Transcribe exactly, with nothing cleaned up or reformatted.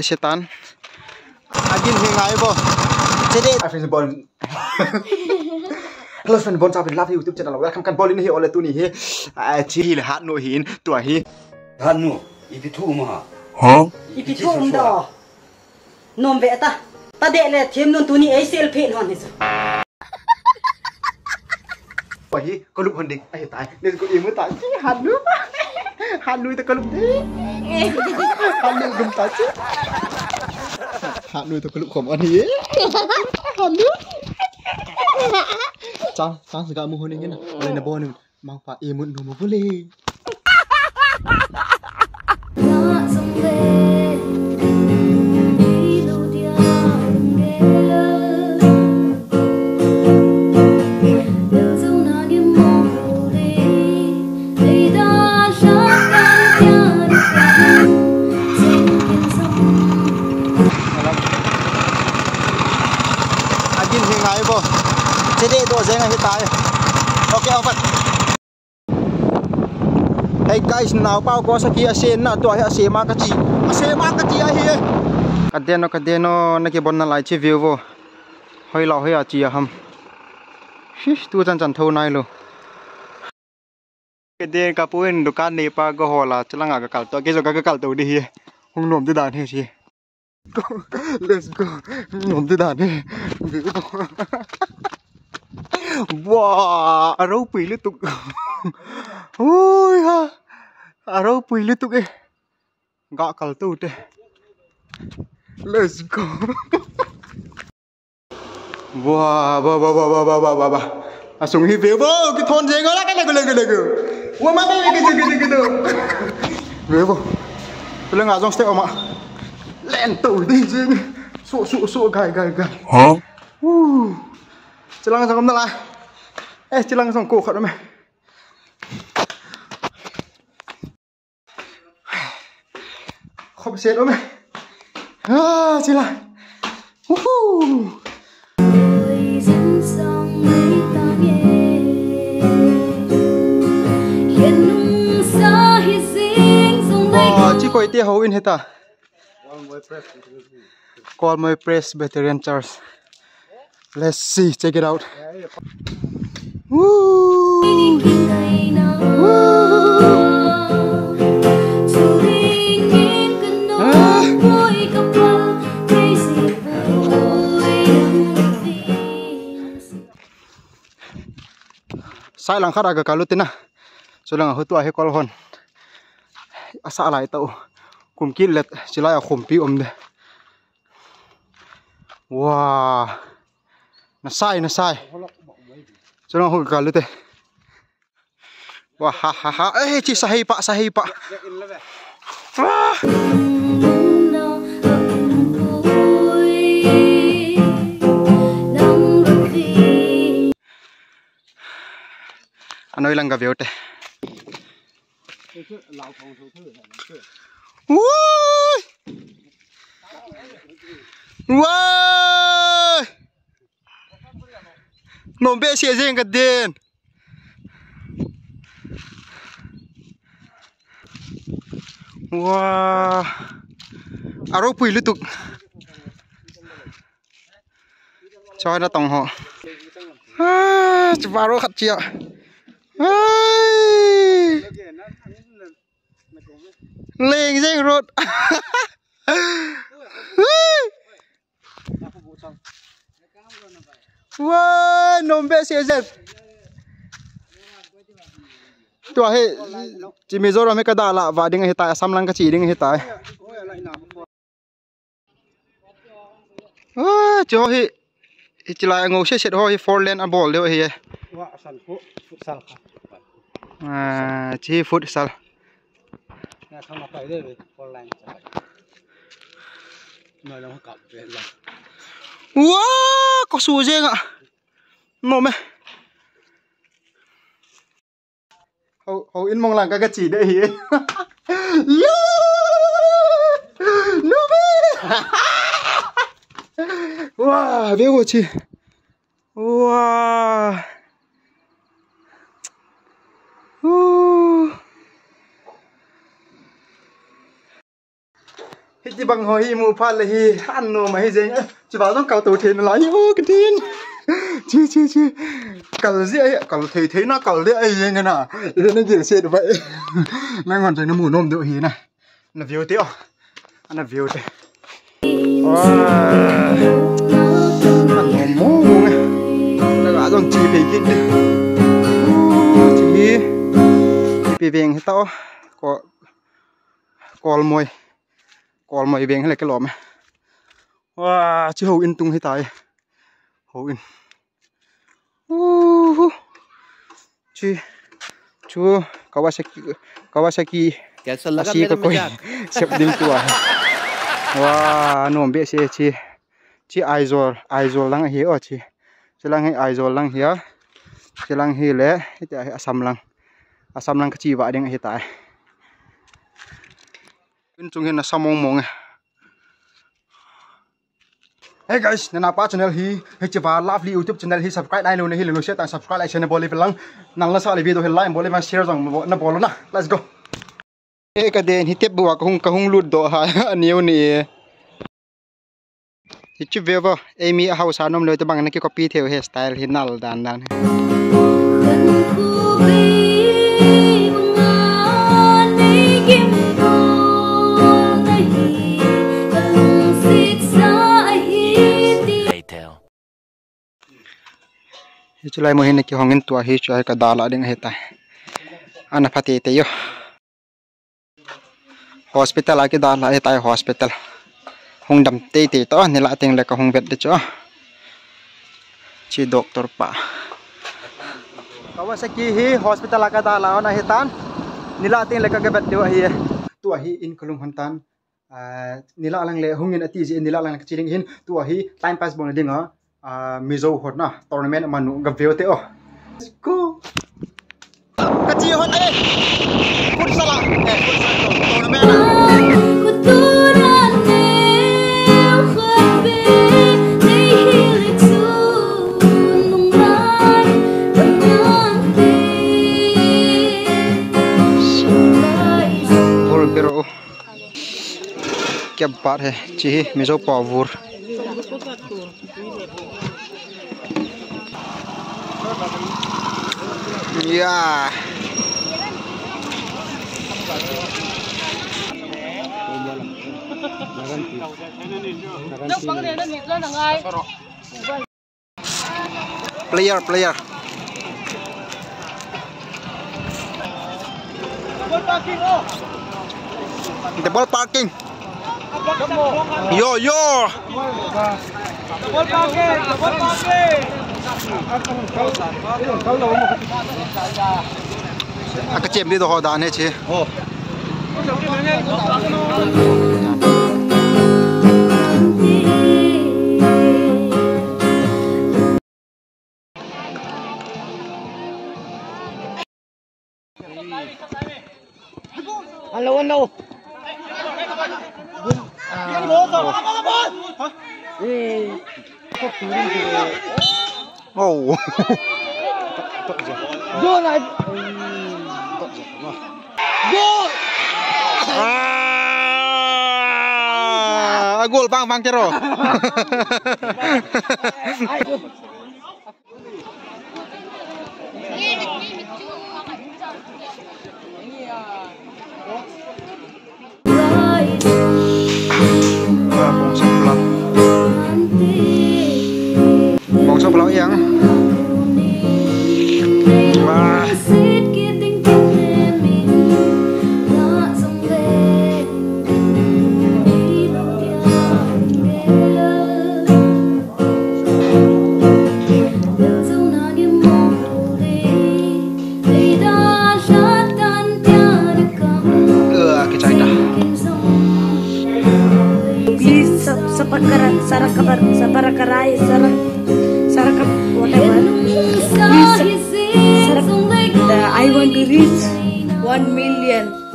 Satan. Agin hi ngai bo. Chede. Hi friends, bon. Hello friend, bon chapin love YouTube channel. Welcome kan bol in hi ole tuni hi. Ah, chi hi le hat nu hin tua hi. Hat nu, ipi thu um ham? Huh? Ipi thu um do. Nom ve ta. Ta de le thim nun tuni ei sel phe non hi chu. Tua hi, kalup hon ding. Ahi tai. Let's go, imu tai. Chi, hat nu. Hat nu ta kalup ding. Hat nu lum tai chi. Hat nu ta kalup khom ani. Hat nu. Chang, chang sega mu hon ding na. Ole na bon. Mangpa imu nu mu bule. Agin hi ngai bo. Chede do jeng ahi tai. Okay, off. Hey guys, nao pau ko saki ase na tua hi ase ma kachi. Ase ma kachi ahi. Kadeno, kadeno, na kibon na lai chi view vo. Hoi lau hoi a chi a ham. Shish, tu chan chan tho nai lo. Kede kapu in dukan nei pa go hola, chalanga kakal to, kejo kakal to di hi. Hung nom di dan hi si. Let's go. Nom di dan hi. Wow, aro pui lutuk. Ui ha. Aro pui lutuk e. Ga kal tu te. Let's go. Wah, wah, wah. Asung hi ve bo, kithon jeng la ka le le le le. Wa ma le ke ke ke ke. Ve bo. Pele nga jong ste oma. Len to di jeng. So so so gai gai gai. Huh? Chilang jong na la. Eh, chilang jong ko khat me. Khop set ome. Ah, chila. Woohoo. Oh, chi koi te ho in heta. Kolmoi Presbyterian Church. Let's see, check it out. Woo! Woo! Ah! Sai lang khat a ka kalut tina. Chulang a hutua hi kol hon. Asa lai tau. Kum kit let, chilai a khumpi um de. Wow. Na sai, na sai. Chulang ho ka lu te. Wah, ha, ha, ha. Eh, chi sa hei pa, sa hei pa. Wah. Anoi lang ka veu te. Woi! Woi! Nom behseh jeng ka den. Wah. Aro pui lutuk. Choi na tong ho. Ah, chu aro khat chia. Ai. Leng jeng rot. Wah, nom behseh jeng. Tua hi, chi Mizoram hi ka da la va ding ahi tai, Assam lang ka chi ding ahi tai. Ah, chu hi, hi chi lai ngou se set ho hi four lane a bol deu hi. Wa, san fu, futsal ka. Ah, chi futsal. Na thang na pai de, four lane. Na lang ka pe la. Wa, ko su jeng a. Nom e. Ho, ho in mong lang ka ka chi de hi. Yo! No be! Wah, ve wo chi. Wah. Uh. Hi Hibang ho hi mu phat le hi, an nom ahi jeng. Chuva jong kal to thei nalai hi, o, ka tin. Chi, chi, chi. Kal ji ahi, kal thei thei na, kal le ahi jeng na. Ina gil se do ba. Nang hon jeng na mu nom do hi na. Na view te o. Ana view te. Wah. Ana mo mo. Na ga jong chi pe kit. Chi. Chi pe veng hi ta o. Ko, Kolmoi. Kolmoi veng hi le ke lom. Wah, chi houin tung hi tai. Houin. Uhu. Chi. Chu Kawasaki, Kawasaki. Kaisa laga asi mere ko koi. Sep ding tua. Wah, nom behseh chi. Chi Aizawl, Aizawl lang ahi o chi. Chi lang hi Aizawl lang hi a. Chi lang hi le, hiti a hi Assam lang. Assam lang ka chi va ding ahi tai. In chung hin a sa mong mong e. Hey guys, nana pa channel hi, hiche va Lovely YouTube channel hi subscribe nai lou na hi lou share tan subscribe like share na bol le lang. Nang la sa le video hi like bol le share jong na bol na. Let's go. E ka den hi tep bua ka hung ka hung lut do ha aniu ni. Hichu ve vo, Amy a hausa nom lou te bang na ki copy theu hairstyle hi nal dan dan. Hichu lai mo hin ki hongin tua hi chu ai ka dal a ding ahi tai. Ana phate te yo. Hospital a kidal a hitai hospital. Hung dam teitei to, nila teng le ka hung vet de chu. Chi doctor pa. Kawasaki hi hospital a kadal a ona hitan. Nila teng le ka vet de ahi. Tua hi in kalung hon tan. Ah, nila lang le hung in ati ji nila lang le ka chi ding hin. Tua hi time pass bol ding a. Ah, Mizo hon na tournament manu ga veu te o. Go. Ka chi hon e. Futsal a. Eh, futsal to. Tournament a. Bol bero. Kya baat hai, chi hi Mizo pa vur. Ya. Player, player. The ball parking. Yo, yo. Aka chem di do ho dan he chi. Hello, hello. Oh. Goal, I- Goal! Ah, goal, bang, bang, tero. Bong sop lo yang. Wah. Please sub-, subscribe, subscribe, subscribe, subscribe, whatever. Please sub-, subscribe. The, I want to reach one million.